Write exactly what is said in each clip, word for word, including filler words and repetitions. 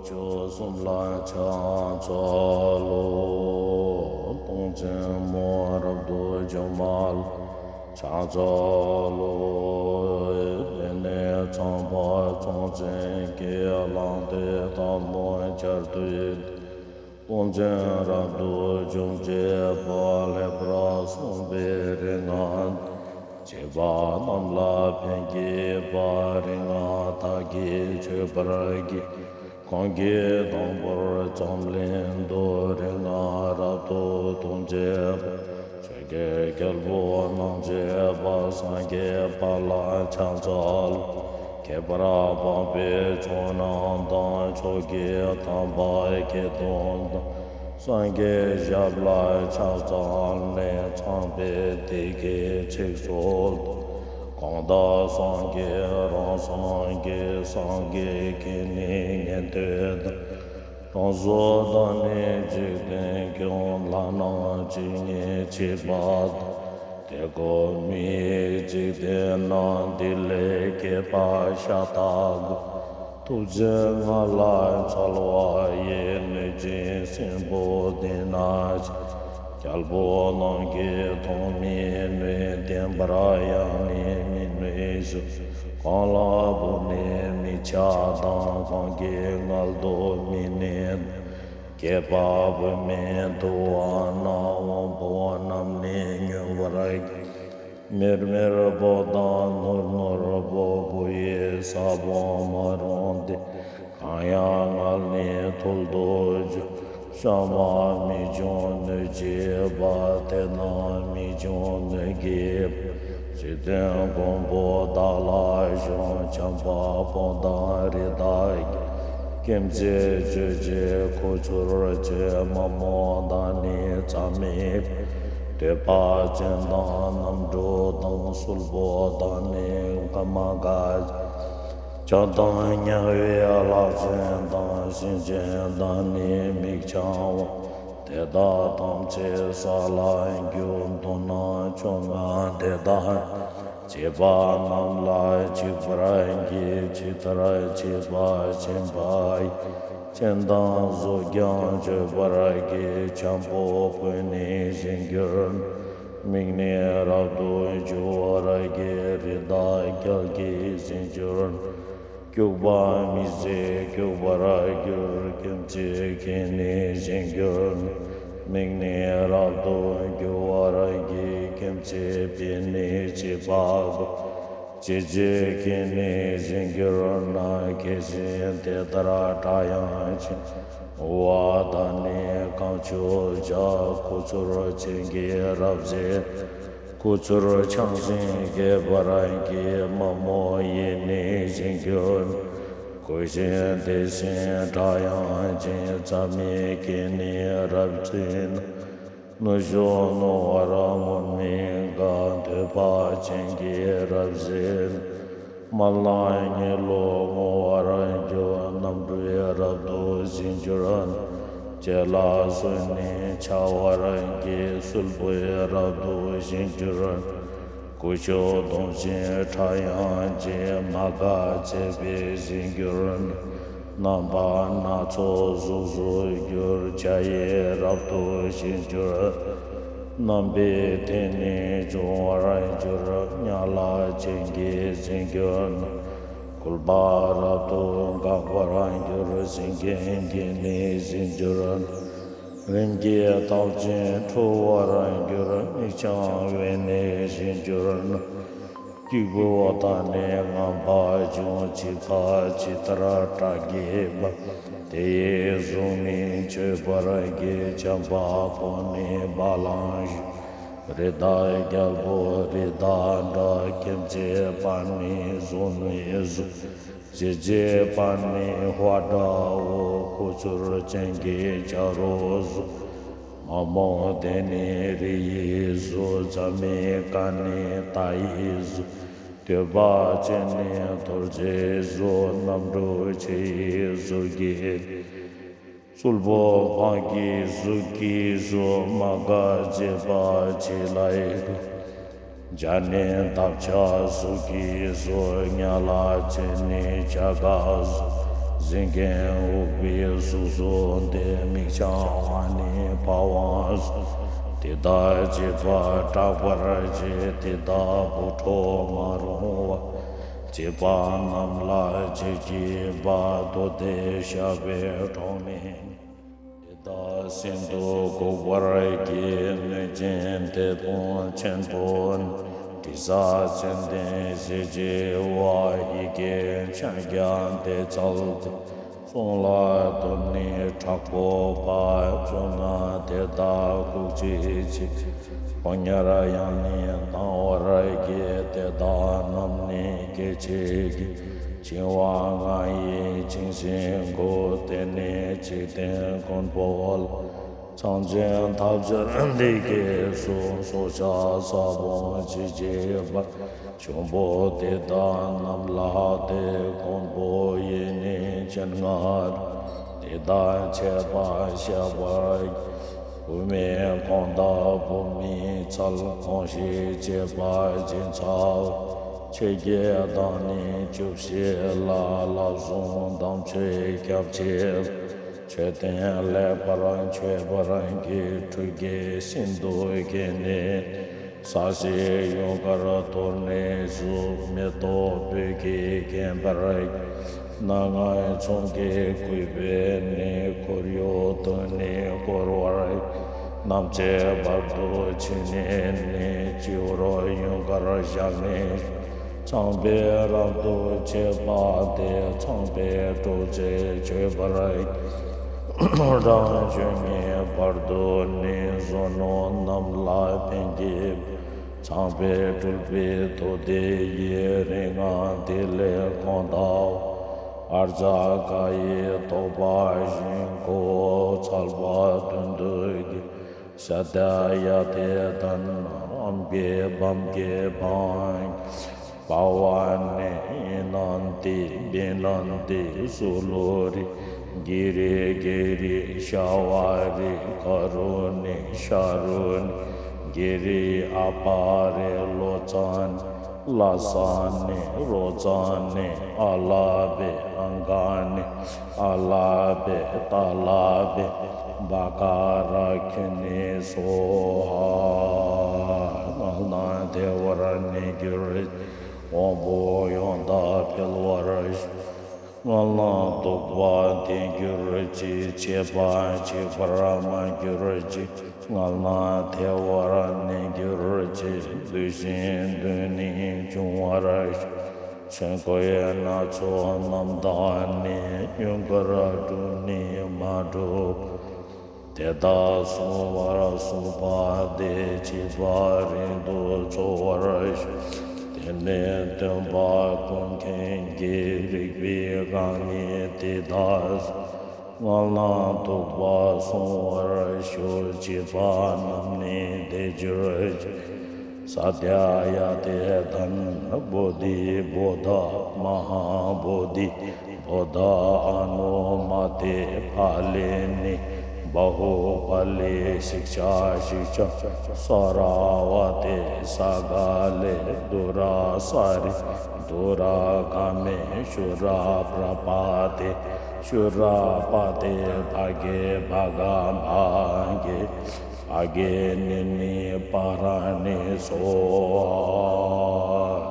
བཅུ་གསུམ་ལ་ཕྱག་འཚལ་ལོ། སྟོང་ཆེན་མོ་རབ་ཏུ་འཇོམས་པ་ལ་ཕྱག་འཚལ་ལོ། དེ་ནས་ཚངས་པ་ཚངས་ཆེན་གྱི་ལྷ་དེ་ལྟ་མོ་བྱར་འདུས་ཏེ། སྟོང་ཆེན་རབ་ཏུ་འཇོམས་བྱེད་པ་ལེགས་པར་གསུངས་པའི་རིག་སྔགས་བྱེད་པ་རྣམས་ལ་ཕན་བགྱིས་པ། རིག་སྔགས་དག་གིས་མཆོད་པར་བགྱི། གང་གིས་དང་པོར་འཛམ་གླིང་དུ། རིག་སྔགས་རབ་ཏུ་གཏོང་བྱེད་པ། ཆོས་ཀྱི་རྒྱལ་པོ་རྣམས་བྱེད་པ། སངས་རྒྱས་དཔལ་ལ་ཕྱག་འཚལ་ལོ། ཁྱད་པར་འཕགས་པའི་ཚོགས་རྣམས་དང་། མཆོག་གི་ཐེག་པ་སྐྱེ་གདུང་དང་། སངས་རྒྱས་ཞབས་ལ་ཕྱག་འཚལ་ནས། ཚངས་པའི་སྡེ་བརྒྱད་ཚིགས་སུ་བཅད། གང་དག་སངས་རྒྱས་རང་སངས་རྒྱས། སངས་རྒྱས་ཀྱི་ནི་ཉན་ཐོས་དང་། རང་གཟུགས་དང་ནི་འཇིག་རྟེན་ཀུན། ལྷ་རྣམས་ཇི་སྙེད་མཆིས་པ་དང་། དེ་ཀུན་མི་ཡི་འཇིག་རྟེན་ན། འདི་ལས་སྐྱེས་པ་ཤ་སྟག་ཀུན། ཐུབ་ཆེན་ང་ལ་འཚལ་བ་ཡི། གནོད་སྦྱིན་སྲིན་པོ་འདི་ན་ཆེ། རྒྱལ་པོ་རྣམས་ཀྱིས་མཐོང་མི་ནུས། བསྟན་པར་ཡང་ནི་མི་ནུས་སོ། གང་ལ་བུ་ནི་མི་ཆགས་དང་། གང་གིས་མངལ་དུ་མི་གནས། སྐྱེས་པ་བུད་མེད་དུ་བ་ན། དབང་པོ་རྣམས་ནི་མྱོས་པར་འགྱུར། མེར་མེར་པོ་དང་ནུར་ནུར་པོ། བུ་ཡི་ས་བོན་མ་རུངས་ཏེ། གང་ཡང་མངལ་ནི་ཐུལ་དུ་འཇུག། གཤོག་མ་མི་འབྱུང་གནོད་བྱེད་པ། དེ་རྣམས་མི་འབྱུང་གནོད་བགྱིད་པ། འཇིག་རྟེན་མགོན་པོ་བདག་ལ་ཕྱག། འཇམ་དཔལ་དཔའ་དང་རི་དྭགས་ཀྱི། སྐེམ་བྱེད་གཅོད་བྱེད་ཁུ་ཚུར་ཅན། མ་མོ་དང་ནི་རྩ་མིག་འདོད་པ་ཅན་དང་རྣམ་འགྲོ་དང་། སུལ་པོ་དང་ནི་མ་ག་ཅན། བྱ་དང་དམྱལ་བའི་གླགས་ཅན་དང་། གཤིན་ཆེན་དང་ནི་མིག་འཆང་བ། དེ་དག་ཐམས་ཅད་ས་ལ་འགྱུར། མདོར་ན་ཕྱོགས་སྔ་དེ་དག་བྱས་པ་རྣམས་ལ་འཇིགས་པར་བགྱིད། ཇི་ལྟར་བྱས་པ་བྱིན་པ་ཡིས། སྤྱན་དང་གཟུགས་ཀྱང་བརྗོད་པར་བགྱིད། འཇམ་པོ་ཀུན་ནི་བཞེངས་གྱུར་ན། མིག་ནི་རབ་ཏུ་འབྱུང་བར་བགྱིད། རི་དྭགས་རྒྱལ་གྱིས་བཞེངས་གྱུར་ན། སྐྱུག་པ་མི་བཟད་སྐྱུག་པར་འགྱུར། སྐེམ་བྱེད་ཁྱེད་ནི་བཞེངས་གྱུར་ན། མིག་ནི་རབ་ཏུ་འགྱུར་བར་བགྱིད། སྐེམ་བྱེད་པས་ནི་བྱིས་པ་ཀུན། བྱིས་བྱེད་ཁྱེད་ནི་བཞེངས་གྱུར་ན། ཁྱེད་བཞིན་དེ་ལྟར་སྐྲག་ཡང་ཕྱིན། ཨུ་ཝ་དང་ནི་གང་ཕྱུག་བྱ། ཁུ་ཚུར་ཅན་གྱིས་རབ་བཟས། ཁུ་ཚུར་འཆང་ཞིང་རྒྱས་པར་བགྱིད། མ་མོ་ཡིས་ནི་བཞེངས་གྱུར་ན། ཁུ་བཞིན་དེ་བཞིན་སྐྲག་ཡང་ཕྱིན། རྩ་མིག་གིས་ནི་རབ་བྱིན་ན། ནུ་ཞོ་རྣོ་བར་སྔོ་མི་དགའ། འདོད་པ་ཅན་གྱིས་རབ་བཟས་ན། མ་ལ་གཉིད་ལོག་ངུ་བར་འགྱུར། རྣམ་གྲོལ་རབ་ཏུ་བཞེངས་གྱུར་ན། ལྕེ་ལ་སོན་ནི་འཆའ་བར་བགྱིད། སུལ་པོས་རབ་ཏུ་བཞེངས་གྱུར་ན། ཀུ་ཤུ་བརྡུངས་ཤིང་ཁྲག་ཡང་བྱིན། མ་ག་བྱེད་པས་བཞེངས་གྱུར་ན། རྣམ་པ་སྣ་ཚོགས་གཟུགས་སུ་འགྱུར། བྱ་ཡིས་རབ་ཏུ་བཞེངས་གྱུར་ན། རྣམ་པའི་ཐད་ནི་འབྱུང་བར་འགྱུར། དམྱལ་བ་ཅན་གྱིས་བཞེངས་གྱུར་ན། སྐུལ་པ་རབ་ཏུ་འགག་པར་འགྱུར། གཟིགས་མཁན་གྱིས་ནི་བཞེངས་གྱུར་ན། རིམ་གྱིས་བརྡབ་ཅིང་འཁྲུ་བར་འགྱུར། མིག་འཆང་བས་ནི་བཞེངས་གྱུར་ན། སྐྱིགས་བུ་དང་ནི་རྔམ་པ་འབྱུང་། འཇིགས་པ་ཇི་ལྟར་སྐྲག་བགྱིད་པ། དེ་ཡི་གཟུགས་ནི་མཆོད་པར་བགྱི། འཇམ་དཔལ་དཔའ་ནི་བ་ལང་གཞོན། རི་དྭགས་རྒྱལ་པོ་རི་དྭགས་འདྲ། སྐེམ་བྱེད་པ་ནི་གཟུགས་ནི་གཟུགས། བྱིས་བྱེད་པ་ནི་ཧོ་འདྲ་བོ། ཁུ་ཚུར་ཅན་གྱིས་བྱ་རོག་གཟུགས། མ་མོ་དེ་ནི་རི་ཡི་གཟུགས། རྩ་མིག་ཀ་ནི་རྟ་ཡི་གཟུགས། འདོད་པ་ཅན་ནི་རྡོ་རྗེའི་གཟུགས། རྣམ་འགྲོ་ཆེ་ཡི་གཟུགས་ཀྱིས། སུལ་པོ་འཕགས་ཀྱི་གཟུགས་ཀྱིས་གཟུགས། མ་ག་བྱེད་པ་བྱི་ལའི་གཟུགས། བྱ་ནི་འདབ་ཆགས་གཟུགས་ཀྱིས་གཟུགས། དམྱལ་བ་ཅན་ནི་བྱ་ག་གཟུགས། སེང་གེ་འུག་པའི་གཟུགས་སུ་འདི། མིག་འཕྱང་བ་ནི་འཕར་བ་སོགས། དེ་དག་བྱེད་པ་སྐྲག་པར་བྱེད། དེ་དག་བུ་ཕྲུག་མ་རུངས་པ། བྱེད་པ་རྣམས་ལ་བྱེད་ཀྱི་བ། མདོ་སྡེ་བཤགས་པའི་གྲོགས་ནི། དེ་དག་ཤིན་ཏུ་འགུགས་པར་བགྱི། གནོད་སྦྱིན་དེ་དང་ཆེན་པོ་ནི། དྲི་ཟ་ཙན་དན་ཞེས་བགྱི་བ། ཡི་གེ་ཕྱག་རྒྱ་དེ་བཙལ་ཏེ། གསུང་ལ་དོན་ནི་དྲག་པོ་པ། བཅོ་ལྔ་དེ་དག་འགུགས་བྱེད་ཕྱིར། ཁོ་ཉར་ཡང་ནི་གཏང་བར་བགྱི། དེ་དག་རྣམས་ནི་སྐད་ཅིག་གིས། འཆིང་བ་ལྔ་ཡིས་བཅིངས་ཤིང་འགུགས། དེ་ནི་འཇིག་རྟེན་མགོན་པོ་ལ། ཚངས་ཆེན་ཐབས་ཆེར་འདི་སྐད་གསུངས། སྲོག་ཆགས་ས་བོན་ཅི་མཆིས་པ། འབྱུང་པོ་དེ་དག་རྣམས་ལ་སྟེ། མགོན་པོ་ཡི་ནི་སྤྱན་ལྔ་རུ། དེ་དག་མཆེད་པ་བཤད་པར། བུད་མེད་གང་དག་བུད་མེད་ཚལ། གང་ཞིག་བཅས་པ་སྦྱིན་སྲེག་པ། ཆོས་བརྒྱད་དང་ནི་བཅུ་བཞི་ལ། ལྷ་སྲུང་དམ་ཆོས་སྐྱབས་མཆི། མཆོད་རྟེན་ལེགས་པར་མཆོད་པར་བགྱི། ཁྲུས་ཀྱིས་ཤིན་ཏུ་བགྱིས་ནས། ས་གཞི་ཡུངས་ཀར་གཏོར་ནས་སུ། མེ་ཏོག་སྤོས་ཀྱིས་བརྒྱན་པར་བགྱི། སྣ་ལྔའི་ཚོགས་ཀྱིས་བསྐུལ་བས་ནི། ཁོར་ཡུག་བདུན་ནི་བསྐོར་བར་བགྱི། རྣམ་བཅད་བར་དུ་ཕྱིན་ནས་ནི། སྤྱི་བོར་ཡུངས་ཀར་བཞག་ནས། ཚངས་པས་རབ་ཏུ་ཕྱེ་བ་དེ། ཚངས་པའི་སྒྲོགས་བཅས་མཆོད་པར་བགྱི། གྲངས་བཅོ་ལྔའི་བར་དུ་ནི། བསོད་ནམས་རྣམས་ལ་ཕན་བགྱིད། ཚངས་པས་སྤྲུལ་པའི་མདོ་སྡེ་ཡི། རིག་སྔགས་ཐིག་ལེ་གང་དག་པ། ཨཱརྱ་ག་ཡི་དོགས་པ་ཞི། གོ་འོག་ཚལ་པ་དོན་དུ་གྱུར། ཤཱ་ཏྱ་ཡ་དེ་དྷན། ཨམ་གྱི་བམ་གྱི་བང་། པ་བ་ནི་ནནྟི་བི་ནནྟི་སུ་ལུ་རི། གི་རི་གི་རི་ཤ་བ་རི། ག་རུ་ནི་ཤ་རུ་ནི། གི་རི་ཨ་པ་རི་ལོ་ཙཱ་ནི། ལ་ས་ནི་རོ་ཙཱ་ནི། ཨ་ལ་བི་ཨང་ག་ནི། ཨ་ལ་བི་ཏ་ལ་བི་བ་ཀ་ར་ཁི་ནི་སྭཱ་ཧཱ། ངག་དང་ཐལ་བར་ནི་གྱུར་ཅིག། དབང་པོ་ཡང་དག་འཕེལ་བར་ཤོག། ངག་དང་བདོག་པ་ལྡན་གྱུར་ཅིག། བཅས་པ་འཇིག་པར་མ་གྱུར་ཅིག། ངག་དང་ཐལ་བར་ནི་གྱུར་ཅིག། ལུས་ཤིང་གདོན་ནི་འབྱུང་བར་ཤོག། ཆོས་གོས་སྣ་ཚོགས་རྣམས་དང་ནི། ཡུངས་ཀར་བསྒྲུབས་ནི་མ་བསྒྲུབས། དེ་དག་གསོ་བར་གསུངས་པ་སྟེ། འཇིགས་པ་རིང་དུ་སྤྱོད་པར་ཤོག། དེ་ནས་སྟོན་པ་ཀུན་མཁྱེན་གྱིས། རིག་པའི་རྐང་གཉིས་དེ་དག་གསུངས། ངག་དང་བདོག་པ་བསྲུང་བར་ཤོག། འཇིགས་པ་རྣམས་ནི་འདས་གྱུར་ཅིག། ཤཱ་ཏྱ་ཡ་དེ་དྷན། བོ་དྷི་བོ་དྷ་མ་ཧཱ་བོ་དྷི། བོ་དྷ་ཨ་ནུ་མ་ཏི་ཕ་ལི་ནི། བ་ཧུ་པ་ལི་ཤི་ཀྵ་ཤི་ཀྵ། ས་ར་བ་ཏི་ས་ག་ལི། དུ་ར་ས་རི་དུ་ར་ག་མི། ཤུ་ར་པྲ་པ་ཏི་ཤུ་ར་པ་ཏི། བྷ་གི་བྷ་ག་བྷ་གི། བྷ་གི་ནི་ནི་པཱ་ར་ཎི་སྭཱ་ཧཱ།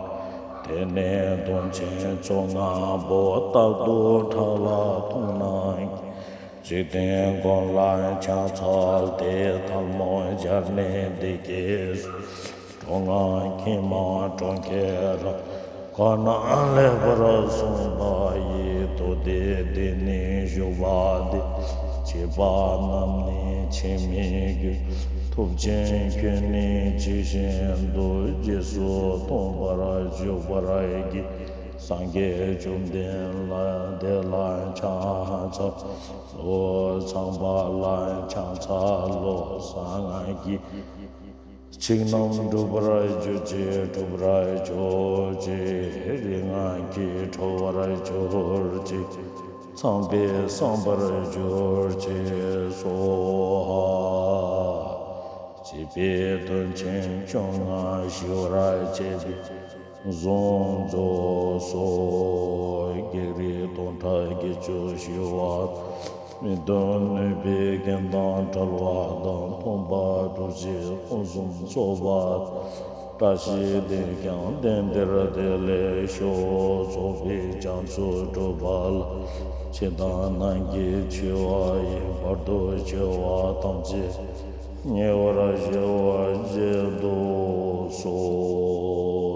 དེ་ནས་གདོན་ཆེན་བཅོ་ལྔ་པོ། རྟག་ཏུ་ཁྲག་ལ་འཐུང་ན། འཇིག་རྟེན་མགོན་ལ་ཕྱག་འཚལ་ཏེ། ཐལ་མོ་སྦྱར་ནས་འདི་སྐད་གསུངས། གྲོགས་ངག་གིས་མ་གྲོང་ཁྱེར་ར། གང་རྣམས་ལེགས་པར་གསུངས་པ་ཡི། མདོ་སྡེ་འདི་ནི་ཞུ་བ་འདི། འཇིགས་པ་རྣམས་ནི་ཕྱིར་མི་འགྱུར། ཐུབ་ཆེན་ཁྱོད་ནི་ཇི་བཞིན་དུ། རྗེས་སུ་མཐུན་པར་འཇུག་པར་བགྱི། སངས་རྒྱས་བཅོམ་ལྡན་འདས་ལ་ཕྱག་འཚལ་ལོ། ཚངས་པ་ལ་ཕྱག་འཚལ་ལོ། གསང་སྔགས་ཀྱི་ཆོས་རྣམས་འགྲུབ་པར་གྱུར་ཅིག། འགྲུབ་པར་གྱུར་ཅིག། རིག་སྔགས་ཀྱིས་གྲོལ་བར་གྱུར་ཅིག། ཚངས་པས་བསམ་པར་གྱུར་ཅིག། སྭཱ་ཧཱ། བྱིས་པའི་གདོན་ཆེན་བཅོ་ལྔ་ཞི་བར་བྱེད་པའི། གཟུངས་རྫོགས་སོ། བགེགས་རིགས་སྟོང་ཕྲག་བརྒྱད་ཅུ་ཞི་བ་དང་། མི་མཐུན་ནུས་པའི་རྐྱེན་དང་བྲལ་བ་དང་། མཐུན་པ་སྒྲུབ་བྱེད་དབུ་གསུམ་ཚོགས་པ་དང་། བཀྲ་ཤིས་དེས་ཀྱང་གཏན་བདེར་བདེ་ལེགས་ཤོག། ཚོགས་པའི་རྒྱ་མཚོ་འཁྲུགས་པ་ལ། ཕྱི་དང་ནང་གི་འཆི་བ་ཡི། བར་དུ་འཆི་བ་ཐམས་ཅད་ཉེ་བར་ཞི་བར་བྱེད་དུ་གསོལ།